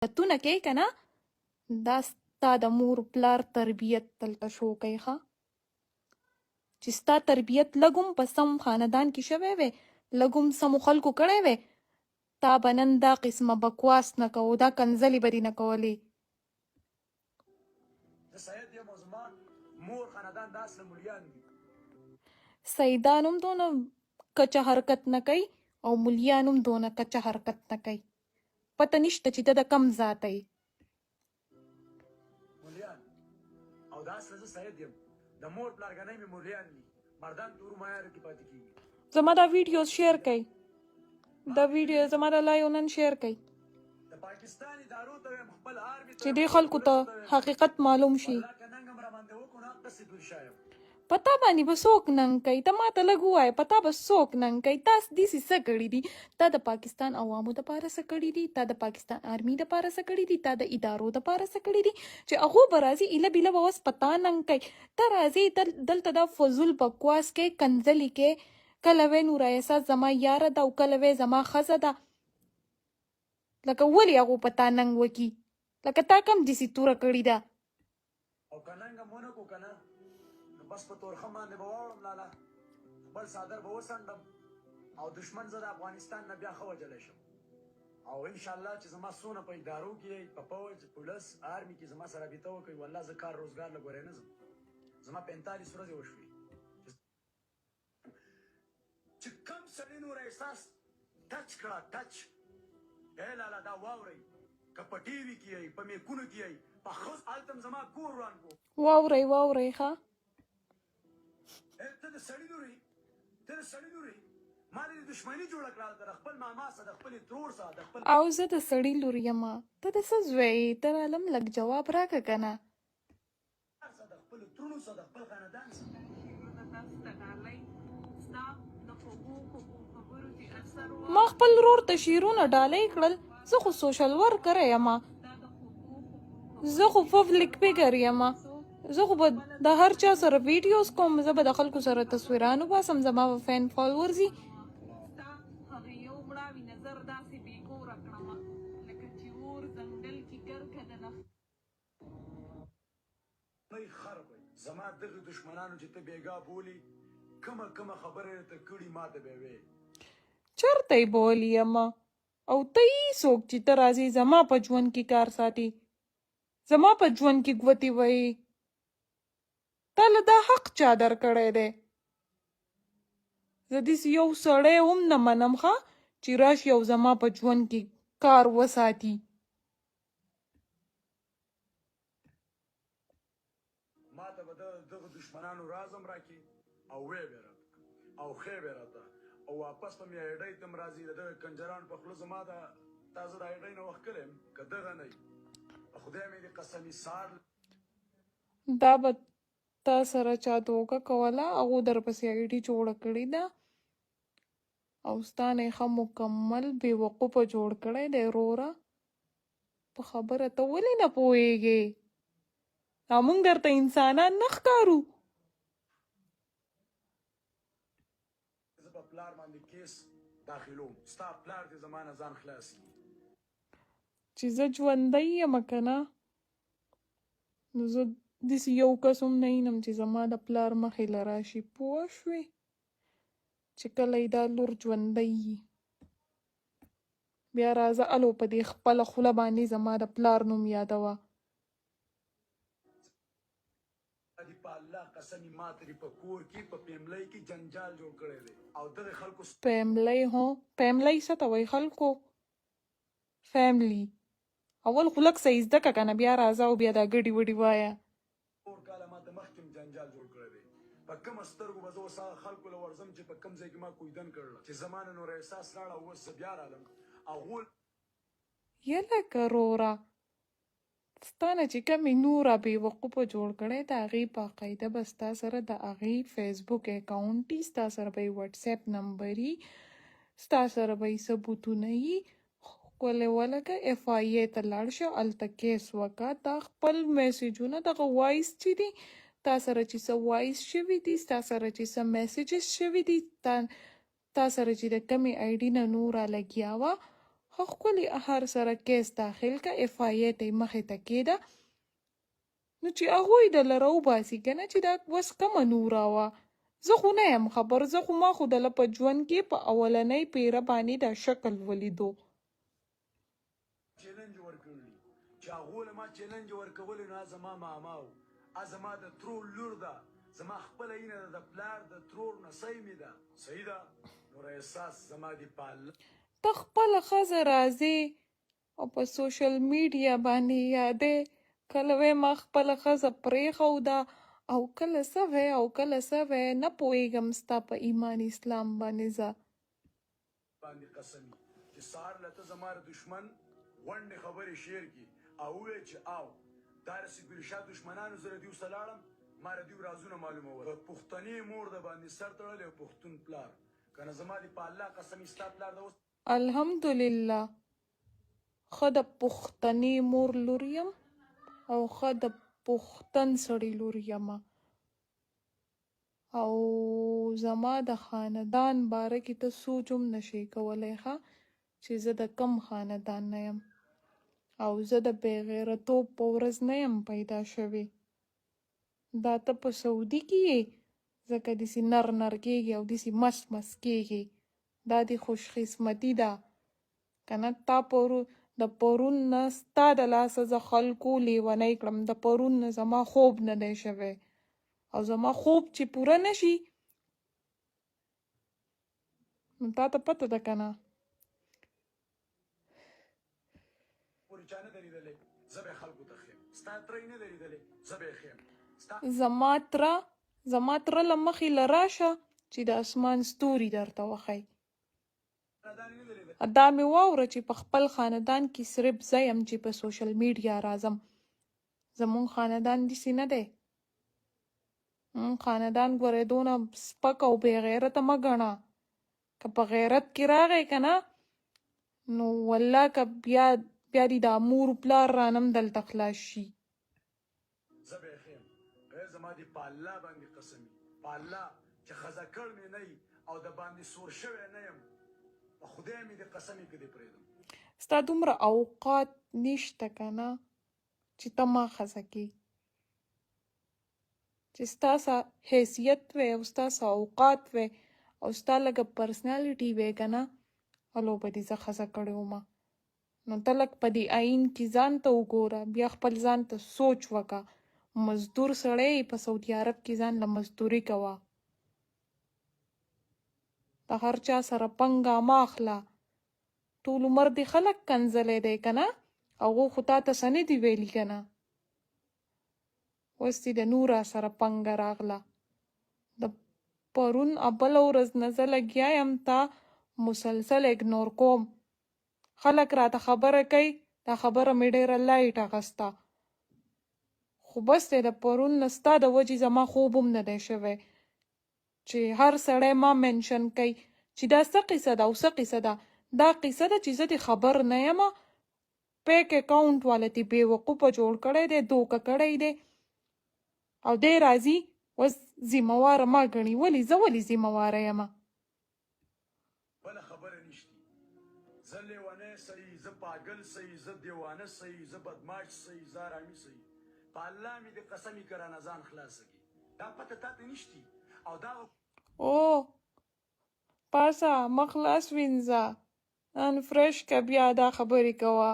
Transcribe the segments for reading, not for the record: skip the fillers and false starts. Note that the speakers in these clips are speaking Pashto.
حرکتونه کوې کنه دا ستا د مور پلار تربیت دلته شو کوي ښه چې ستا تربیت لږ هم په سم خاندان کې شوی وی، لږ هم سمو خلکو کړی وی، تا به نن دا قسمه بکواس نه کوو، دا کنځلې به دې نه کولې. زه سید یم او زما مور خاندان د اصله ملیان دي. سیدان هم دونه کچه حرکت نه کوي او ملیان هم دونه کچه حرکت نه کوي. پته نشته چې ته د کم ذاته یې. ملیان او د اصله زه سید یم د مور پلارګنۍ مې ملیان دي مردان تورو معیارو کې پاتې کیږي. زما دا ویډیو شیر کړئ، دا ویډیو زما دا لایو نن شیر کړئ د پاکستان ادارو ته وایم خپل آرمي ته چې دې خلکو ته حقیقت معلوم شي. والله که ننګ هم راباندې وکړو نو هقسې دور شه یم. په تا باندې به څوک ننګ کوي ته ماته لږ ووایه په تا به څوک ننګ کوي تا داسې څه کړي دي تا د پاکستان عوامو دپاره څه کړي دي تا د پاکستان آرمي دپاره څه کړي دي تا د ادارو دپاره څه کړي دي چې هغو به راځي ایله بیله به اوس په تا ننګ کوي ته راځې ته دلته دا فضول بکواس کوې کنځلې کوې کله وې نور احساس زما یاره ده او کله وې زما ښځه ده لکه ولې هغو په تا ننګ وکي لکه تا کم داسې توره کړي ده. او که ننګ هم ونه کو کنه نو بس په تورخم باندې به واوړم لالا خپل څادر به وڅنډم او دشمن زه د افغانستان نه بیا ښه وژلی شم او ان شاء الله چې زما څونه په ادارو کې یئ په پوج پولیس آرمي کې زما سره رابطه وکړئ والله زه کار روزګار له ګورې نه ځم زما 45 ورځې وشوې چې کم سړي نور احساس ټچ کړه ټچ اے لالا دا واورئ که په ټي وي کې یئ په میکونو کې یئ په خز هلته هم زما کور وران کو. واورئ واورئ ښه. اے ته د سړي لور یې ته د سړي لور یې ما له دې دښمني جوړه کړه هلته د خپل ماما سره د خپلې ترور سره د خپل. او زه د سړي لور یمه ته د څه زوی یې ته رالم لږ جواب راکه کنه. سه د خپلو ترونو سه د خپل خاندان سه. دا شعرونه تاسو ته ډالۍ ستا د خوږو خوږو خبرو چې اثر وه. ما خپل ورور ته شعرونه ډالۍ کړل زه خو سوشل ورکر یم زه خو پبلک فګر یم زه خو به د هر چا سره ویډیوز کوم زه به د خلکو سره تصویران وباسم زما به فین فالوورز وي. ستا هغه یو مړاوي نظر داسې بې کوره کړمه لکه چې اور ځنګل کې کرکه د نخ. مۍ خر به زما دغه دښمنانو چې ته بیګا بولی کومه کومه خبره یې درته کړي ماته به وې. چرته یې بولی یم او ته یی څوک چې ته راځې زما په ژوند کې کار ساتې زما په ژوند کې ګوتې وهې تا له دا حق چا درکړی دی زه داسې یو سړی هم نه منم ښه چې راشي او زما په ژوند کې کار وساتي. ماته به د دغه دښمنانو راز هم راکې او وې به راته او ښې به راته او واپس به مې ایډۍ ته هم راځي د دغه کنجرانو په خوله زما د تازه د ایډۍ نه وخکلی یم که دغه نه وي په خدای مې دې قسمي سار دا به تا سره چا دوکه کوله هغو درپسې ایډي جوړه کړې ده او ستا نه یې ښه مکمل بې وقوفه جوړ کړی دی وروره. په خبره ته ولې نه پوهېږې؟ دا موږ درته انسانان نه ښکارو؟ زه په پلار باندې کیس داخلوم ستا پلار دې زما نه ځان خلاص کړي. چې زه ژوندۍ یم که نه نو زه داسې یو کس هم نه وینم چې زما د پلار مخې له راشي پوه شوې چې کله یې دا لور ژوندۍ وي. بیا راځه الو په دې خپله خوله باندې زما د پلار نوم یادوه. دی په الله قسم یی ماته دی په کور کی په پیملی کی جنجال جوړ کړی دی او دغه خلکو. پیملی هو پیملی څه ته وایی خلکو فیملی اول خو لږ څه یی زده که کنه بیا راځه او بیا دا ګډی وډی وایه. څلور کاله ماته مخکې هم جنجال جوړ کړی دی په کومه سترګو به زه اوس هغه خلکو له ورځم چې په کوم ځای کې ما کویدن کړله چې زما نه نور احساس لاړ او اوس زه بیا رالم هغو یله که روره ستا نه چې کومې نوره بې وقوفه جوړ کړی د هغې باقاعده به ستا سره د هغې فیسبوک اکاونټ وي ستا سره به یې واټساپ نمبر وي ستا سره به یې ثبوتونه وي ښکلی ولګه اف آی ای ته لاړ شه هلته کیس وکه دا خپل میسجونه دغه وایس چې دي تا سره چې څه وایس شوي دي ستا سره چې څه میسجز شوي دي تا تا سره چې د کمې آی ډي نه نوره لګیا وه ښه ښکلي اهر سره کیس داخل که اېف آی اې ته یې مخې ته کېده نو چې هغوی د لره وباسي کنه چې دا وس کومه نورا وه زه خو نه یم خبر زه خو ما خو دله په ژوند کې په اولنۍ پیره باندې دا شکل ولیدو. چیلنج ورکړي چې هغو له ما چیلنج ورکولې نو زما ماما و زما د ترور لور ده زما خپله اینه ده د پلار د ترور نسۍ مې ده صحیح ده نور احساس زما دي په الله. ته خپله ښځه راځې او په سوشل میډیا باندې یادې کله وې ما خپله ښځه پرېښوده او کله څه وې او کله څه وې نه پوهېږم ستا په ایمان اسلام باندې زه. باندې قسم وي چې سهار له ته زما د دښمن غونډې خبرې شیر کړي او ووایې چې آو دا د سیګریشا دښمنانو زه له دیو سره لاړم ما د دیو رازونه معلومول که پښتنې مور د باندې سر تړلی او پښتون پلار کنه زما دې په الله قسم وي ستا پلار د اوس الحمدلله ښه د پښتنې مور لور یم او ښه د پښتن سړي لور یم او زما د خاندان باره کې ته سوچ هم نشې کولی ښه چې زه د کم خاندان نه یم او زه د بېغیرتوب په ورځ نه یم پیدا شوې دا ته په سعودي کې یې ځکه داسې نر نر کېږي او داسې مس مس کېږي دا دې خوش قسمتي ده کنه تا پرو د پرون نه ستا د لاسه زه خلکو لیونۍ کړم د پرون نه زما خوب نه دی شوی او زما خوب چې پوره نه شي نو تا ته پته ده کنه. پورې چا نه دی لیدلی زه به یې خلکو ته ښیم ستا تره یې نه دی لیدلی زه به یې ښیم ستا زما تره زما تره له مخې له راشه چې د اسمان ستوري درته وښی. دا مې واوره چې په خپل خاندان کې صرف زه یم چې په سوشل میډیا راځم زمونږ خاندان داسې نه دی مونږ خاندان ګورې دونه سپک او بې غیرته مه ګڼه که په غیرت کې راغی که نه نو والله که بیا بیا دې دا مور پلار رانم دلته خلاص شي. زه به یې ښیم غیر زما دې په الله باندې قسم وي په الله چې خزه کړ مې نه یي او د باندې سور شوی نه یم په خدای مې دې قسم وي که دې پرېږدم. ستا دومره اوقات نشته کنه چې ته ما خزه کې چې ستا څه حیثیت وی او ستا څه اوقات وی او ستا لږه پرسنالټي وی کنه هلو به دې زه خزه کړې ومه نو ته لږ په دې آئین کې ځان ته وګوره بیا خپل ځان ته سوچ وکه مزدور سړی یې په سعودي عرب کې ځان له مزدوري کوه د هر چا سره پنګا مه اخله ټول عمر دې خلک کنځلی دی کنه هغو خو تا ته څه نه دي ویلي کنه اوس دې د نورا سره پنګه راغله د پرون بله ورځ نه زه لګیا یم تا مسلسل اګنور کوم خلک راته خبره کوي دا خبره مې ډېره لایټ اخسته خو بس دی د پرون نه ستا د وجې زما خوب هم نه دی شوی چې هر سړی ما منشن کوي چې دا څه قصه ده او څه قصه ده دا قصه ده چې زه دې خبر نه یم پیک اکاونټ والا دې بې وقوفه جوړ کړی دی دوکه کړی دی او دی راځي اوس ذمه واره ما ګڼي ولې زه ولې ذمه واره یم؟ بله خبره نشتی زه لیونی سه زه پاګل سه زه دیوانه سه زه بدماش سه زه ارامی سه په الله می دی قسمی که رانه ځان خلاص کی دا پته تاته نشتی او دا او پاسه مخ لاس وینځه ځان فرش که بیا دا خبرې کوه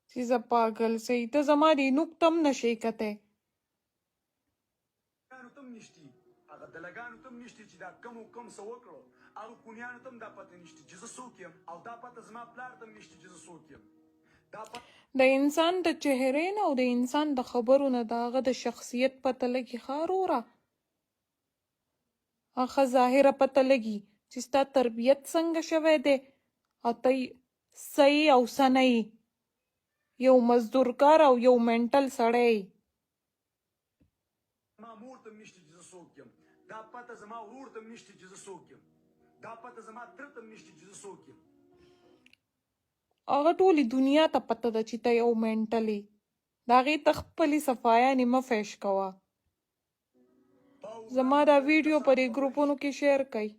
چې زه پاګل سه ته زما دې نوک ته هم نشې کتی. ګانو ته هم نشتی هغه دلګانو ته هم نشتی چی دا کوم او کوم څه وکړو هغه کونیانو ته هم دا پته نشتی چی زه څوک یم او دا پته زما پلار ته هم نشتی چی زه څوک یم دا پته. د انسان د چهرې نه او د انسان د خبرو نه د هغه د شخصیت پته لګي ښه وروره ښه ظاهره پته لګي چې ستا تربیت څنګه شوی دی او ته څه یې او څه نه یې یو مزدورکار او یو منټل سړی یې. زما مور ته هم نشته چې زه څوک یم، دا پته زما ورور ته هم نشته چې زه څوک یم، دا پته زما تره ته هم نشته چې زه څوک یم. هغه ټولې دنیا ته پته ده چې ته یو منټل یې، د هغې ته خپلې صفایانې مه فیش کوه. زما دا ویډیو په دې ګروپونو کې شیر کړئ.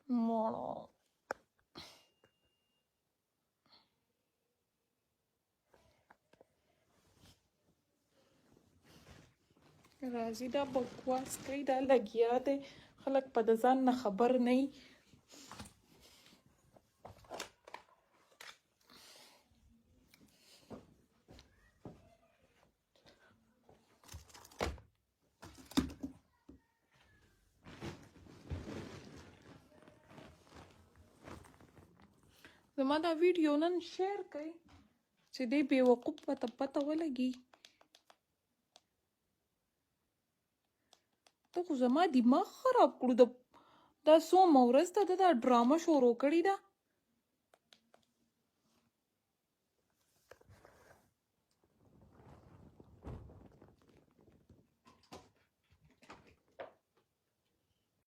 مړه. راځي دا بکواس کوي، دا لګیا دی، خلک په د ځان نه خبر نه وي. زما دا ویډیو نن شیر کړئ چې دې بیوقوف ته پته ولګي. ته خو زما دماغ خراب کړو. د دا څومه ورځ ده دا ډرامه شروع کړې ده.